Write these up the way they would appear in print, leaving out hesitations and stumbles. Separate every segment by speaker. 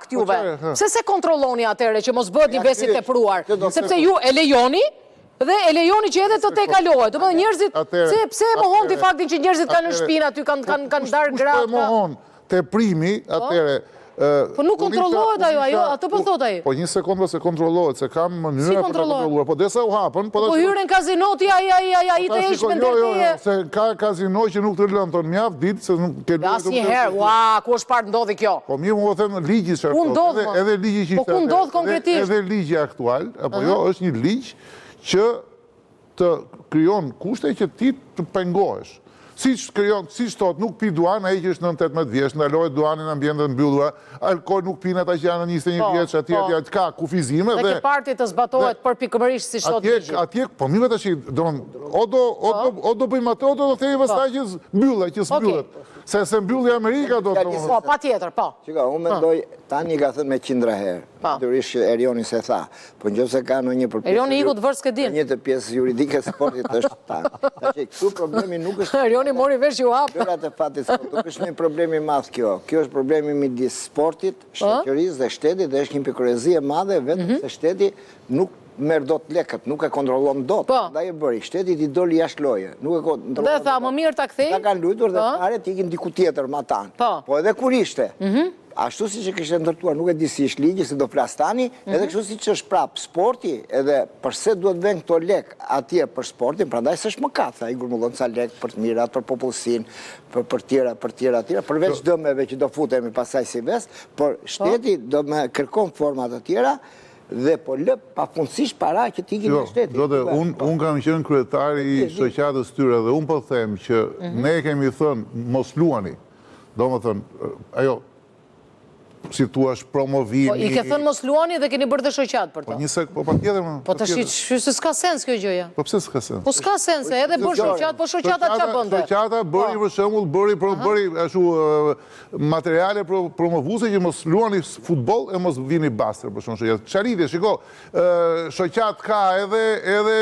Speaker 1: fakt
Speaker 2: po
Speaker 1: juve. Pse s'e kontrolloni atëherë që mos bëhet një ves i tepruar? Sepse ju e lejoni dhe e lejoni që edhe të tejkalohet. Domethënë njerëzit, pse pse e mohon ti faktin që njerëzit kanë në shpinë aty, kanë kanë kanë ndarë
Speaker 2: gratë? Kush po e mohon teprimi,
Speaker 1: po?
Speaker 2: atëherë
Speaker 1: Po nuk kontrollohet ajo, ajo, atë po thotë ai.
Speaker 2: Po një sekondë se kontrollohet, se kam mënyra për ta kontrolluar. Po derisa u hapën,
Speaker 1: po Po hyre në kazino ti ai ai ai ai të heq me
Speaker 2: jo, jo, jo, se ka kazino që nuk të lënë, thonë mjaft ditë se nuk ke
Speaker 1: luajtur. Asnjëherë, ua, ku është parë ndodhi kjo?
Speaker 2: Po mirë, unë po them ligji çfarë
Speaker 1: thotë. Ku ndodh?
Speaker 2: Edhe edhe ligji që
Speaker 1: Po ku ndodh konkretisht?
Speaker 2: Edhe ligji aktual, apo jo, është një ligj që të krijon kushte që ti të pengohesh. Siç krijon, siç thotë, nuk pi duhan ai që është nën 18 vjeç, ndalohet duhani në ambiente të mbyllura, alkool nuk pinë ata që janë nën 21
Speaker 1: po,
Speaker 2: vjeç, atje
Speaker 1: po.
Speaker 2: atje atje ka kufizime
Speaker 1: dhe Dhe ke parti të zbatohet përpikërisht siç thotë ligji.
Speaker 2: Atje, po mirë tash, do o do o do po. o do bëjmë atë, o do të themi pastaj që mbyllet, që s'mbyllet. Se s'e mbylli Amerika do të
Speaker 1: thonë. Po, patjetër, po.
Speaker 3: Shiko, unë mendoj tani ka thënë me qindra herë. Natyrisht që Erioni s'e tha. Po në qoftë se ka ndonjë për
Speaker 1: Erioni iku të vërë s'ke din.
Speaker 3: Një të pjesës juridike sportit është ta. Tash këtu problemi nuk është
Speaker 1: Erioni mori vesh ju hap.
Speaker 3: Lojërat e fatit sot nuk është një problem i madh kjo. Kjo është problemi midis sportit, shoqërisë dhe shtetit dhe është një hipokrizi e madhe vetëm mhm. se shteti nuk merr dot lekët, nuk e kontrollon dot.
Speaker 1: Po.
Speaker 3: Ndaj e bëri, shteti i doli jashtë loje, nuk e kontrollon.
Speaker 1: Dhe tha, më mirë ta kthej.
Speaker 3: Ta kanë luajtur dhe po. paret ikin diku tjetër matanë.
Speaker 1: Po.
Speaker 3: Po edhe kur ishte. Mhm. Ashtu siç e kishte ndërtuar, nuk e di si është ligji, se do flas tani, mhm. edhe kështu siç është prap sporti, edhe përse duhet venë këto lek atje për sportin, prandaj s'është mëkat, ai grumbullon ca lek për të mirat, për popullsinë, për për tjera, për tjera, tjera, përveç jo. dëmeve që do futemi pastaj si ves, por po. shteti do me kërkon forma të tjera, dhe po lë pafundësisht para që t'ikin
Speaker 2: jo,
Speaker 3: nga shteti.
Speaker 2: Jo, unë un kam qenë kryetari i shoqatës tyre dhe unë po them që mhm. ne kemi thënë mos luani. Domethënë, ajo, si thua promovimi...
Speaker 1: Po, i ke thënë mos luani dhe keni bërë dhe shoqatë për
Speaker 2: to. Po, një sek, po patjetër më.
Speaker 1: Po tash se s'ka sens kjo gjëja.
Speaker 2: Po pse s'ka sens?
Speaker 1: Po s'ka sens, edhe bërë shoqatë, po shoqata ça bënte?
Speaker 2: Shoqata bëri po. për shembull, bëri për bëri ashtu materiale promovuese që mos luani futboll e mos vini baste për shembull shoqatë. Çfarë lidhje, shiko, shoqatë ka edhe edhe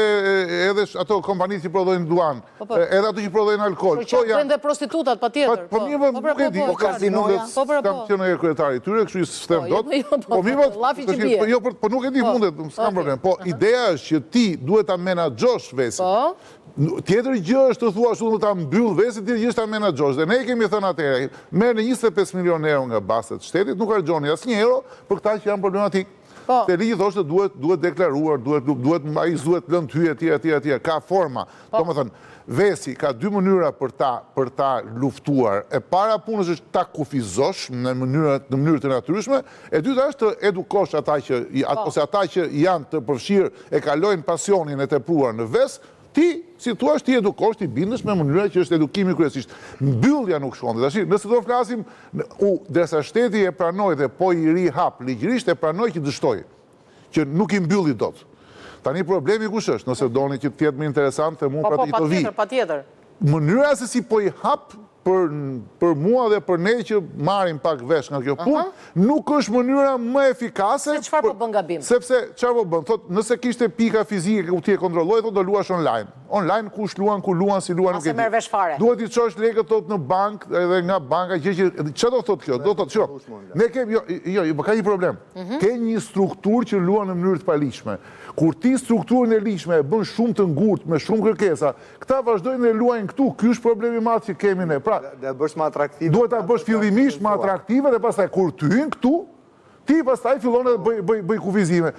Speaker 2: edhe ato kompanitë që prodhojnë duhan.
Speaker 1: Po, po.
Speaker 2: Edhe ato që prodhojnë alkool.
Speaker 1: Shoqatë bëjnë dhe prostitutat, patjetër.
Speaker 2: Po, po mirë, po, nuk e di.
Speaker 3: Po kazinoja.
Speaker 1: Po, po,
Speaker 2: Kam qenë e kryetari i tyre, kështu që s'them
Speaker 1: jo,
Speaker 2: dot.
Speaker 1: Jo,
Speaker 2: po mirë,
Speaker 1: llafi që bie.
Speaker 2: Po jo, po nuk e di mundet, s'kam problem. Po ideja është që ti duhet ta menaxhosh vesin.
Speaker 1: Po.
Speaker 2: Tjetër gjë është të thuash unë do ta mbyll vesin, tjetër gjë është ta menaxhosh. Dhe ne e kemi thënë atëherë, merrni 25 milionë euro nga bastet e shtetit, nuk harxhoni asnjë euro për këta që janë problematik.
Speaker 1: Po.
Speaker 2: Se ligji thoshte duhet duhet deklaruar, duhet duhet ai s'duhet lënë të hyjë etj etj etj. Ka forma.
Speaker 1: Po.
Speaker 2: Domethënë, vesi ka dy mënyra për ta për ta luftuar. E para punës është ta kufizosh në mënyrë në mënyrë të natyrshme, e dyta është të edukosh ata që
Speaker 1: po.
Speaker 2: ose ata që janë të përfshirë e kalojnë pasionin e tepruar në ves, ti si thua t'i edukosh, t'i bindësh me mënyra që është edukimi kryesisht. Mbyllja nuk shkon. Tash, nëse do flasim, u derisa shteti e pranoi dhe po i rihap ligjërisht e pranoi që dështoi, që nuk i mbylli dot. Tani problemi kush është, nëse doni që të jetë më interesant, them unë
Speaker 1: po,
Speaker 2: pra
Speaker 1: po,
Speaker 2: të të vi.
Speaker 1: Patjetër, patjetër.
Speaker 2: Mënyra se si po i hap për për mua dhe për ne që marrim pak vesh nga kjo punë, nuk është mënyra më efikase.
Speaker 1: Se çfarë po bën gabim?
Speaker 2: Sepse çfarë po bën? Thotë, nëse kishte pika fizike ku ti e kontrolloj, thotë do luash online. Online kush luan, ku luan, si luan, nuk e di.
Speaker 1: merr vesh fare.
Speaker 2: Duhet t'i çosh lekët thotë në bankë edhe nga banka, gjë që çfarë do thotë kjo? Do thotë, shiko, ne kemi jo, jo, jo, po ka një problem.
Speaker 1: Mhm.
Speaker 2: Ke një strukturë që luan në mënyrë të paligjshme. Kur ti strukturën e ligjshme e bën shumë të ngurtë me shumë kërkesa, Këta vazhdojnë e luajnë këtu, ky është problemi i madh që kemi ne. Pra,
Speaker 4: Do ta bësh më atraktive.
Speaker 2: Duhet ta bësh fillimisht më atraktive dhe pastaj kur të hyjnë këtu, ti pastaj fillon edhe bëj bëj bëj kufizime.